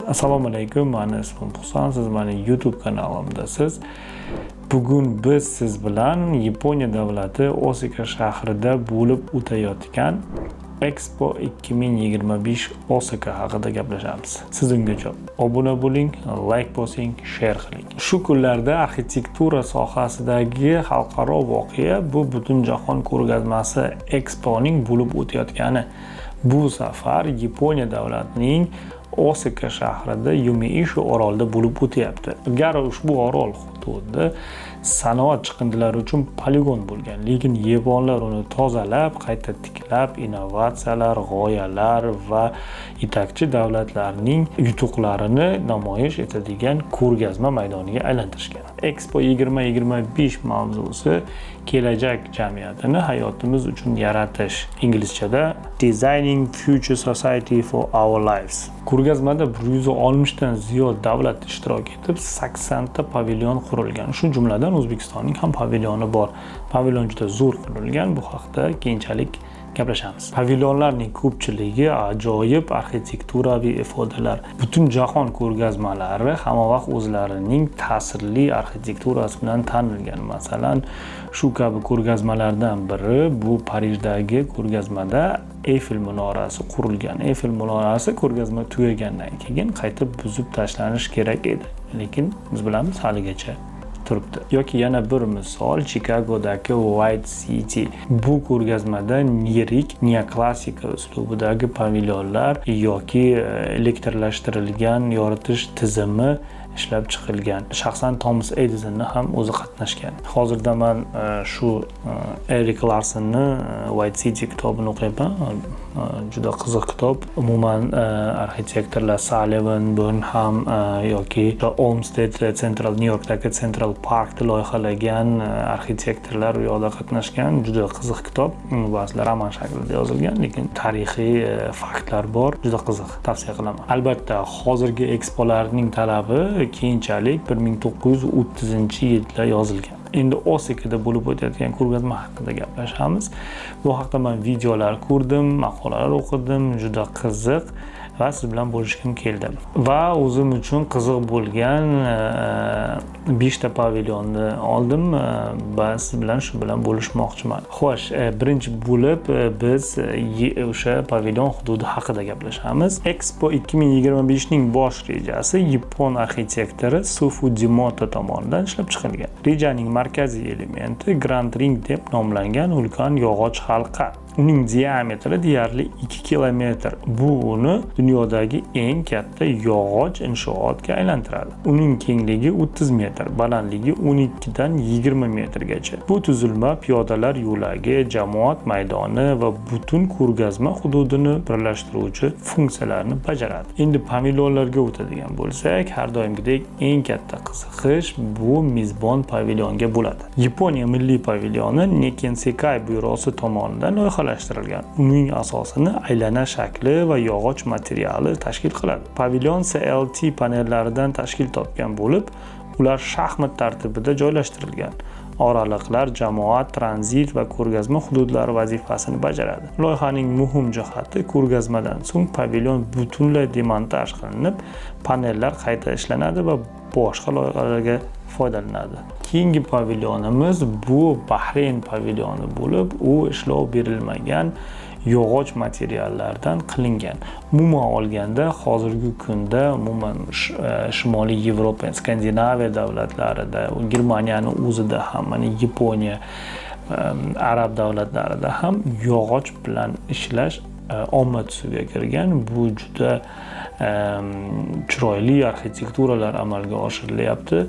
Assalomu alaykum, mani ismim Husan, siz mani YouTube kanalimdasiz. Bugun biz siz bilan Yaponiya davlati Osaka shahrida bo'lib o'tayotgan Expo 2025 Osaka haqida gaplashamiz. Siz ungacha obuna bo'ling, like bosing, share qiling. Shu kunlarda arxitektura sohasidagi xalqaro voqea bu Butunjahon ko'rgazmasi Exponing bo'lib o'tayotgani. Bu safar Yaponiya davlatining Osaka shahrida, Yumeishu orolida bo'lib o'tyapti. Ilgari ushbu orol hududi sanoat chiqindilari uchun poligon bo'lgan, lekin yaponlar uni tozalab, qayta tiklab, innovatsiyalar, g'oyalar va yetakchi davlatlarning yutuqlarini namoyish etadigan ko'rgazma maydoniga aylantirishgan. Expo 2025 mavzusi kelajak jamiyatini hayotimiz uchun yaratish. Inglizchada Designing Future Society for Our Lives. Ko'rgazmada 160 dan ziyod davlat ishtirok etib, 80 ta pavilyon qurilgan. Shu jumladan O'zbekistonning ham pavilyoni bor. Pavilyon juda zo'r qurilgan, bu haqda keyinchalik gaplashamiz. Pavilyonlarning ko'pchiligi ajoyib arxitekturaviy ifodalar. Butun jahon ko'rgazmalari hamma vaqt o'zlarining ta'sirli arxitekturasi bilan tanilgan. Masalan, shu kabi ko'rgazmalardan biri bu Parijdagi ko'rgazmada Eyfel minorasi qurilgan. Eyfel minorasi ko'rgazma tugagandan keyin qayta buzib tashlanishi kerak edi. Lekin biz bilamiz, haligacha turibdi. Yoki yana bir misol, Chikagodagi White City. Bu ko'rgazmada yirik neoklassika uslubidagi pavilyonlar yoki elektrlashtirilgan yoritish tizimi ishlab chiqilgan. Shaxsan Thomas Edisonni ham o'zi qatnashgan. Hozirda man shu Erik Larsonni White City kitobini o'qiyapman. Juda qiziq kitob. Umuman, arxitektorlar Sullivan, Burnham yoki Olmsted, Central New Yorkdagi Central Parkni loyihalagan arxitektorlar u yoqda qatnashgan. Juda qiziq kitob. Bu aslida roman shaklida yozilgan, lekin tarixiy faktlar bor. Juda qiziq, tavsiya qilaman. Albatta, hozirgi ekspolarning talabi keyinchalik 1930-yilda yozilgan. Endi Osakada bo'lib o'tayotgan ko'rgazma haqida gaplashamiz. Bu haqda man videolar ko'rdim, maqolalar o'qidim, juda qiziq va siz bilan bo'lishgim keldi. Va o'zim uchun qiziq bo'lgan beshta pavilyonni oldim va siz bilan shu bilan bo'lishmoqchiman. Xo'sh, birinchi bo'lib biz o'sha pavilyon hududi haqida gaplashamiz. Expo 2025 ning bosh rejasi yapon arxitektori Su Fujimoto tomonidan ishlab chiqilgan. Rejaning markaziy elementi Grand Ring deb nomlangan ulkan yog'och halqa. Uning diametri deyarli 2 kilometr. Bu uni dunyodagi eng katta yog'och inshootga aylantiradi. Uning kengligi 30 metr, balandligi 12 dan 20 metrgacha. Bu tuzilma piyodalar yo'lagi, jamoat maydoni va butun ko'rgazma hududini birlashtiruvchi funksiyalarni bajaradi. Endi pavilyonlarga o'tadigan bo'lsak, har doimgidek eng katta qiziqish bu mezbon pavilyonga bo'ladi. Yaponiya milliy pavilyoni Nikken Sekkei byurosi tomonidan loyihalashtirilgan. Uning asosini aylana shakli va yog'och materiali tashkil qiladi. Pavilyon CLT panellaridan tashkil topgan bo'lib, ular shaxmat tartibida joylashtirilgan. Oraliqlar jamoat, tranzit va ko'rgazma hududlari vazifasini bajaradi. Loyihaning muhim jihati, ko'rgazmadan so'ng pavilyon butunlay demontaj qilinib, panellar qayta ishlanadi va boshqa loyihalarga foydalanadi. Keyingi pavilyonimiz bu Bahrayn pavilyoni bo'lib, u ishlov berilmagan yog'och materiallardan qilingan. Umuman olganda, hozirgi kunda umuman Shimoliy Yevropa, Skandinaviya davlatlarida, Germaniyani o'zida ham, mana Yaponiya, arab davlatlarida ham yog'och bilan ishlash omma tusiga kirgan. Bu juda chiroyli arxitekturalar amalga oshirilyapti.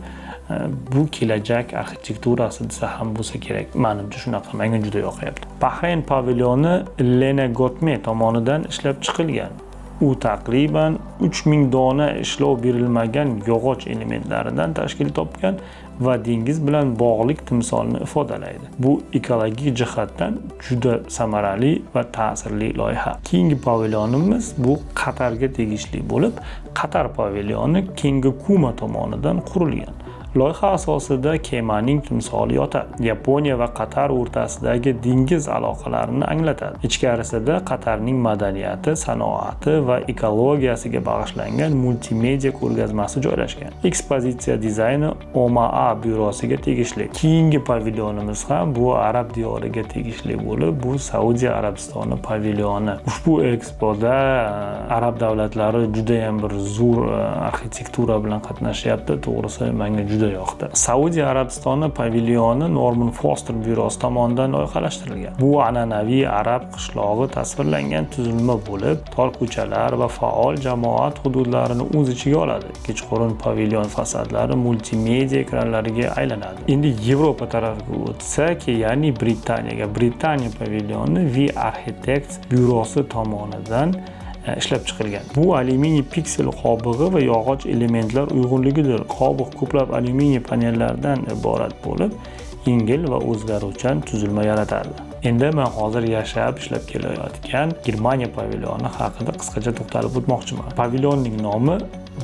Bu kelajak arxitekturasi desa ham bo'lsa kerak. Manimcha shunaqa, menga juda yoqyapti. Bahrayn pavilyoni Lena Gotme tomonidan ishlab chiqilgan. U taqriban 3000 dona ishlov berilmagan yog'och elementlaridan tashkil topgan va dengiz bilan bog'liq timsolni ifodalaydi. Bu ekologik jihatdan juda samarali va ta'sirli loyiha. Keyingi pavilyonimiz bu Qatarga tegishli bo'lib, Qatar pavilyoni Kengo Kuma tomonidan qurilgan. Loyiha asosida kemaning timsoli yotadi. Yaponiya va Qatar o'rtasidagi dengiz aloqalarini anglatadi. Ichkarisida Qatarning madaniyati, sanoati va ekologiyasiga bag'ishlangan multimedia ko'rgazmasi joylashgan. Ekspozitsiya dizayni OMA byurosiga tegishli. Keyingi pavilyonimiz ham bu arab diyoriga tegishli bo'lib, bu Saudiya Arabistoni pavilyoni. Ushbu ekspoda arab davlatlari judayam bir zo'r arxitektura bilan qatnashyapti. To'g'risi, menga juda yoqdi. Saudiya Arabistoni pavilyoni Norman Foster byurosi tomonidan loyihalashtirilgan. Bu an'anaviy arab qishlog'i tasvirlangan tuzilma bo'lib, tor ko'chalar va faol jamoat hududlarini o'z ichiga oladi. Kechqurun pavilyon fasadlari multimedia ekranlariga aylanadi. Endi Yevropa tarafiga o'tsak, ya'ni Britaniyaga. Britaniya pavilyoni V Architects byurosi tomonidan ishlab chiqilgan. Bu alyuminiy piksel qobig'i va yog'och elementlar uyg'unligidir. Qobiq ko'plab alyuminiy panellardan iborat bo'lib, yengil va o'zgaruvchan tuzilma yaratadi. Endi men hozir yashab, ishlab kelayotgan Germaniya pavilyoni haqida qisqacha to'xtalib o'tmoqchiman. Pavilyonning nomi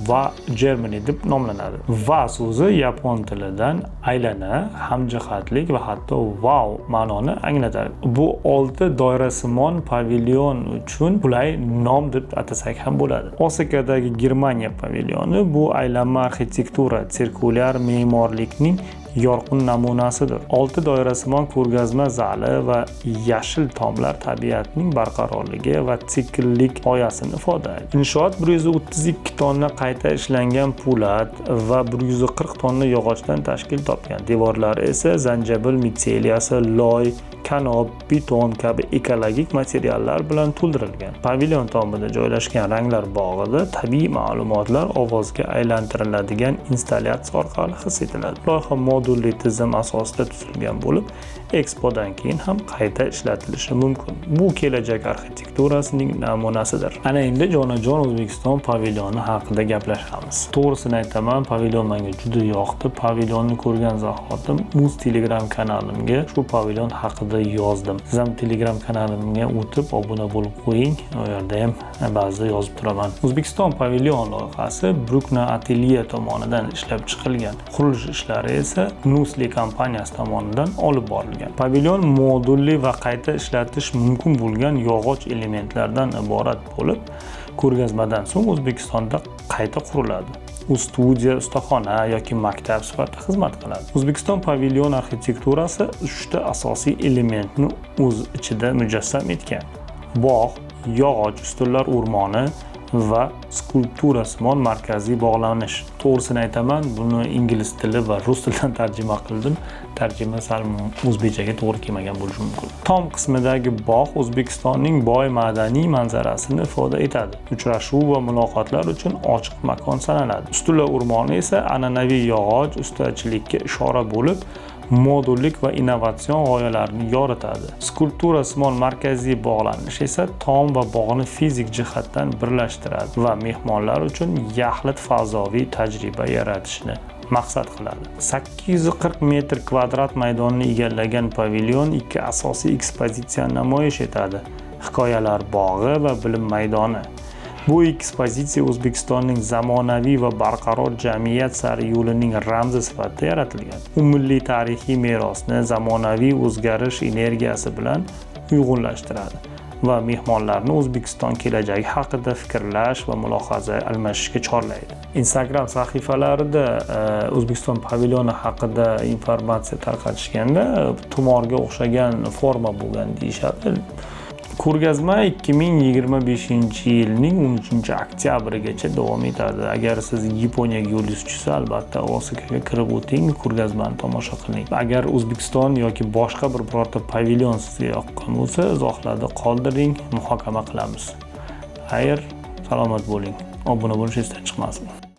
Va Germany deb nomlanadi. Va so'zi yapon tilidan aylana, hamjihatlik va hatto wow ma'noni anglatadi. Bu olti doirasimon pavilyon uchun qulay nom deb atasak ham bo'ladi. Osakadagi Germaniya pavilyoni bu aylanma arxitektura, sirkulyar me'morlikning yorqin namunasidir. Olti doirasimon ko'rgazma zali va yashil tomlar tabiatning barqarorligi va sikllik g'oyasini ifodalaydi. Inshoot 132 tonna qayta ishlangan po'lat va 140 tonna yog'ochdan tashkil topgan. Devorlari esa zanjabil mitseliyasi, loy, kanop, beton kabi ekologik materiallar bilan to'ldirilgan. Pavilyon tomida joylashgan ranglar bog'ida tabiiy ma'lumotlar ovozga aylantiriladigan installyatsiya orqali his etiladi. Loyiha modulli tizim asosida tuzilgan bo'lib, ekspodan keyin ham qayta ishlatilishi mumkin. Bu kelajak arxitekturasining namunasidir. Ana endi jonajon O'zbekiston pavilyoni haqida gaplashamiz. To'g'risini aytaman, pavilyon menga juda yoqdi. Pavilyonni ko'rgan zahotim o'z Telegram kanalimga shu pavilyon haqida yozdim. Siz ham Telegram kanalimga o'tib obuna bo'lib qo'ying. U yerda ham ba'zida yozib turaman. O'zbekiston pavilyon loyihasi Brukna Atelier tomonidan ishlab chiqilgan. Qurilish ishlari esa Nusli kompaniyasi tomonidan olib borilgan. Pavilyon modulli va qayta ishlatish mumkin bo'lgan yog'och elementlardan iborat bo'lib, ko'rgazmadan so'ng O'zbekistonda qayta quriladi. U studiya, ustaxona yoki maktab sifatida xizmat qiladi. O'zbekiston pavilyon arxitekturasi uchta asosiy elementni o'z ichida mujassam etgan: bog', yog'och ustunlar o'rmoni va skulpturasimon markaziy bog'lanish. To'g'risini aytaman, buni ingliz tili va rus tilidan tarjima qildim. Tarjima sal o'zbekchaga to'g'ri kelmagan bo'lishi mumkin. Tom qismidagi bog' O'zbekistonning boy madaniy manzarasini ifoda etadi. Uchrashuv va muloqotlar uchun ochiq makon sanaladi. Ustunlar o'rmoni esa an'anaviy yog'och ustachilikka ishora bo'lib, modullik va innovatsion g'oyalarni yoritadi. Skulpturasimon markaziy bog'lanish esa tom va bog'ni fizik jihatdan birlashtiradi va mehmonlar uchun yaxlit fazoviy tajriba yaratishni maqsad qiladi. 840 metr kvadrat maydonni egallagan pavilyon ikki asosiy ekspozitsiyani namoyish etadi: Hikoyalar bog'i va bilim maydoni. Bu ekspozitsiya O'zbekistonning zamonaviy va barqaror jamiyat sari yo'lining ramzi sifatida yaratilgan. U milliy tarixiy merosni zamonaviy o'zgarish energiyasi bilan uyg'unlashtiradi va mehmonlarni O'zbekiston kelajagi haqida fikrlash va mulohaza almashishga chorlaydi. Instagram sahifalarida O'zbekiston pavilyoni haqida informatsiya tarqatishganda tumorga o'xshagan forma bo'lgan deyishadi. Ko'rgazma 2025-yilning 13 oktyabrigacha davom etadi. Agar siz Yaponiyaga yo'lingiz tushsa, albatta Osakaga kirib o'ting, ko'rgazmani tomosha qiling. Agar O'zbekiston yoki boshqa bir birorta pavilyon sizga yoqqan bo'lsa, izohlarda qoldiring, muhokama qilamiz. Xayr, salomat bo'ling. Obuna bo'lish esdan chiqmasin.